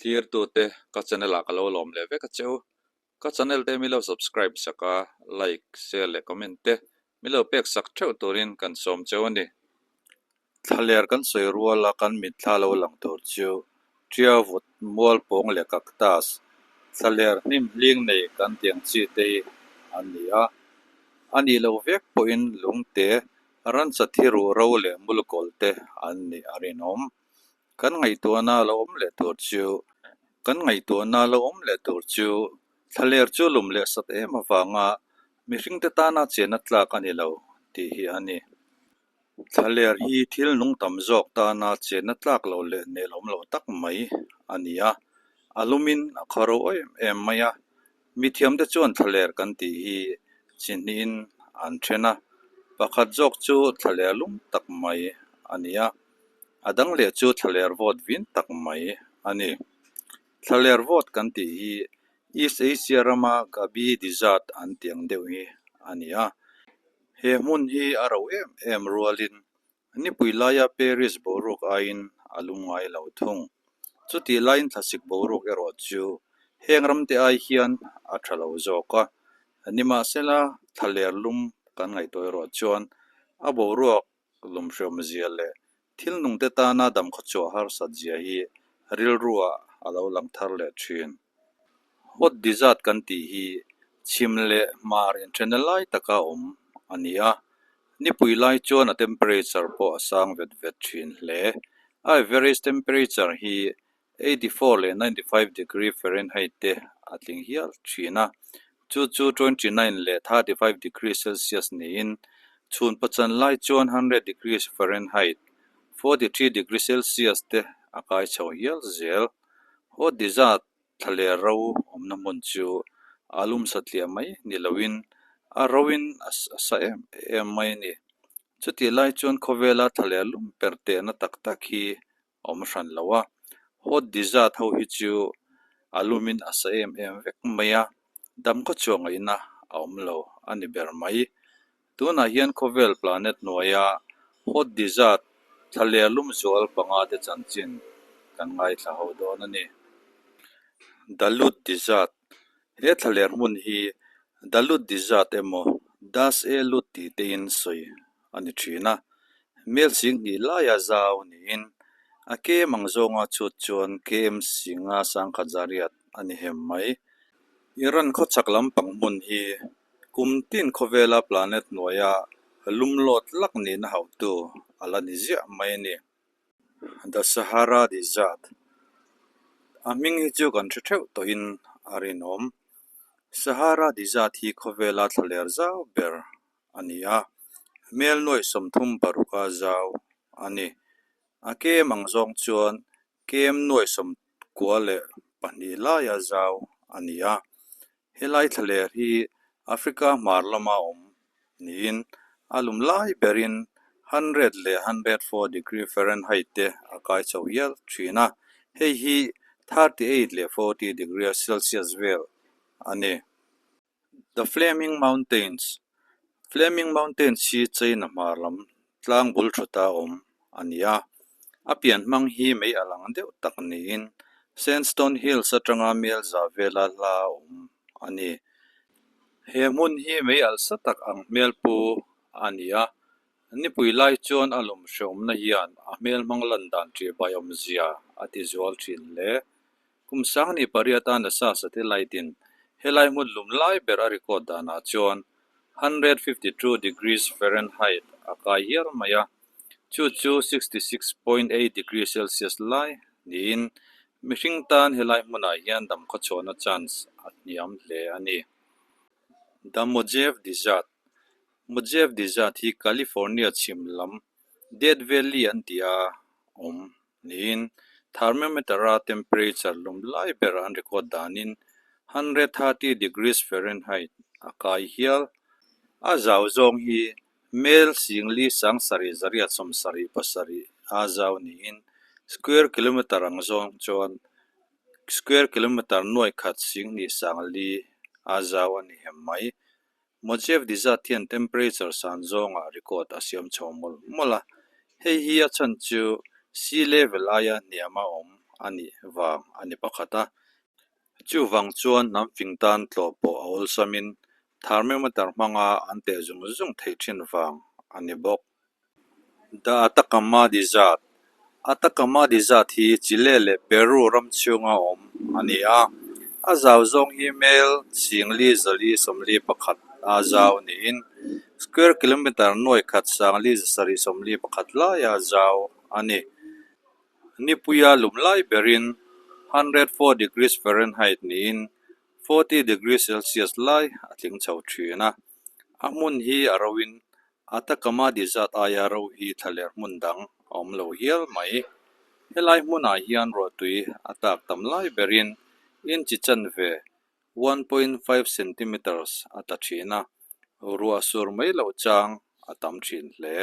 Thlirtute ka channel ah ka lo lawm leh vek a che u. Ka channel te mi lo subscribe sak a, like, share leh comment te mi lo pek sak theuh turin kan sawm cheu a ni. Thlaler kan sawi rual a kan mitthla lo lang tur chu Ṭiavut, Mualpawng leh Cactus, thlaler hnim hling nei kan tih ang chi te hi an ni a. A nih loh vek pawhin lungte, ransa thi ruh ro leh mulkawl te an nih a rinawm. Kan ngaihtuahna lo awm leh tur chu Kan ngaihtuahna lo awm leh tur chu thlaler chu lum leh sat em avanga mihringte tana chenna tlak a ni lo tih hi a ni. Thlaler hi thil nung tam zawk tana chenna tlak loh leh nelawm loh tak mai a ni a, a lumin a khawro em em mai a. Mithiamte chuan thlaler kan tih hi chi hnihin an then a, pakhat zawk chu thlaler lum tak mai a ni a, a dang leh chu thlaler vawt vin tak mai a ni. Thlaler vawt kan tih hi East Asia rama Gobi Desert an tih ang deuh hi a ni a. He hmun hi a ro em em rualin nipui laia Paris boruak aiin a lum ngai lo thung. Chutih laiin thlasik boruak erawh chu heng ramte ai hian a tha lo zawk a. Nimahsela thlaler lum kan ngaihtuah erawh chuan a boruak Lumhriawmzia leh thil nungte tana damkhawchhuah harsatzia hi rilruah a lo lang thar leh thin. Hot Desert kan tih hi chhim leh hmar inthenna lai taka awm a ni a, nipui lai chuan a temperature pawh a sang vet vet thin hle. A average temperature hi 84 leh 95 degree Fahrenheit te a tling hial thin a, chu chu 29 leh 35 degree Celsius niin chhun pachan lai chuan 100 degrees Fahrenheit, 43 degree Celsius te a kai chho hial zel. Hot desert thlaler ro awmna hmun chu a lum satliah mai ni loin a roin a sa em em mai a ni. Chutih lai chuan khawvela thlaler lum per tehna tak tak hi awm hran lo a, hot desert ho hi chu a lumin a sa em em vek mai a, dam khaw chhuah ngaihna a awm lo a ni ber mai. Tunah hian khawvel planet hnuaia hot desert thlaler lum zual panga te chanchin kan ngaithla ho dawn a ni. The Lut Desert, He thlaler hmun hi The Lut Desert emaw Das-e Lut tih tein sawi a ni thin a, mel sing hnih laia zau niin a kem ang zawnga chhut chuan KM singa sangkhat zariat a ni hem mai. Iran khawchhak lampang hmun hi kum tin khawvela planet hnuaia lum lawt lak nihna hauhtu a la ni ziah mai a ni. The Sahara Desert A hming hi chu kan hre theuh tawhin a rinawm. Sahara Desert hi khawvela thlaler zau ber a ni a, hmel nuaih 36 a zau a ni. A kem ang zawng chuan kem nuaih 92 laia zau a ni a, helai thlaler hi Africa hmar lama awm niin a lum lai berin 100 leh 104 degree Fahrenheit te a kai chho hial thin a, hei hi 38 leh 40 degree Celsius vel a ni. The Flaming Mountains Flaming Mountains hi China hmar lam tlang bul thuta awm a ni a, a pian hmang hi mei a lang deuh tak niin Sandstone Hills atanga mel za vela hla awm a ni. He hmun hi mei alsa tak ang hmel pu a ni a, nipui lai chuan a lawm hreawmna hian a hmel hmang lan dan ṭihbai awmzia a ti zual ṭhin hle. Kum sangni pariat a nasa satellite in helai hmun lum lai ber a record danah chuan 152 degrees Fahrenheit a kai hial mai a, chu chu 66.8 degree Celsius lai niin mihring tan helai hmunah hian damkhawchhuahna chance a hniam hle a ni. The Mojave Desert Mojave Desert hi California chhim lam Death Valley an tih a awm niin thermometer-a temperature lum lai ber an record danin 130 degrees Fahrenheit a kai hial. A zau zawng hi mel singli sang sarih zariat 77 a zau niin square kilometer ang zawng chuan square kilometer nuai khat singhnih sang li a zau a ni hem mai. Mojave Desert hian temperature san zawngah record a siam chho mawlh mawlh a, hei hi a chhan chu sea level aia hniama awm a nih vang a ni pakhat a. Chuvang chuan hnam fing tan tlawh pawh a awlsamin thermometer hmanga an teh zung zung theih thin vang a ni bawk. The Atacama Desert Atacama Desert hi Chile leh Peru ram chhunga awm a ni a, a zau zawng hi mel singli zali 41 a zau niin square kilometre nuai khat sangli zasarih 41 laia zau a ni. Nipuia lum lai berin 104 degrees Fahrenheit niin 40 degrees Celsius lai a tling chho thin a, a hmun hi a roin Atacama Desert aia ro hi thlaler hmun dang a awm lo hial mai. Helai hmunah hian ruahtui a tlak tam lai berin inchi chanve, 1.5 centimetres, a tla thin a, ruah sur mai loh chang a tam thin hle.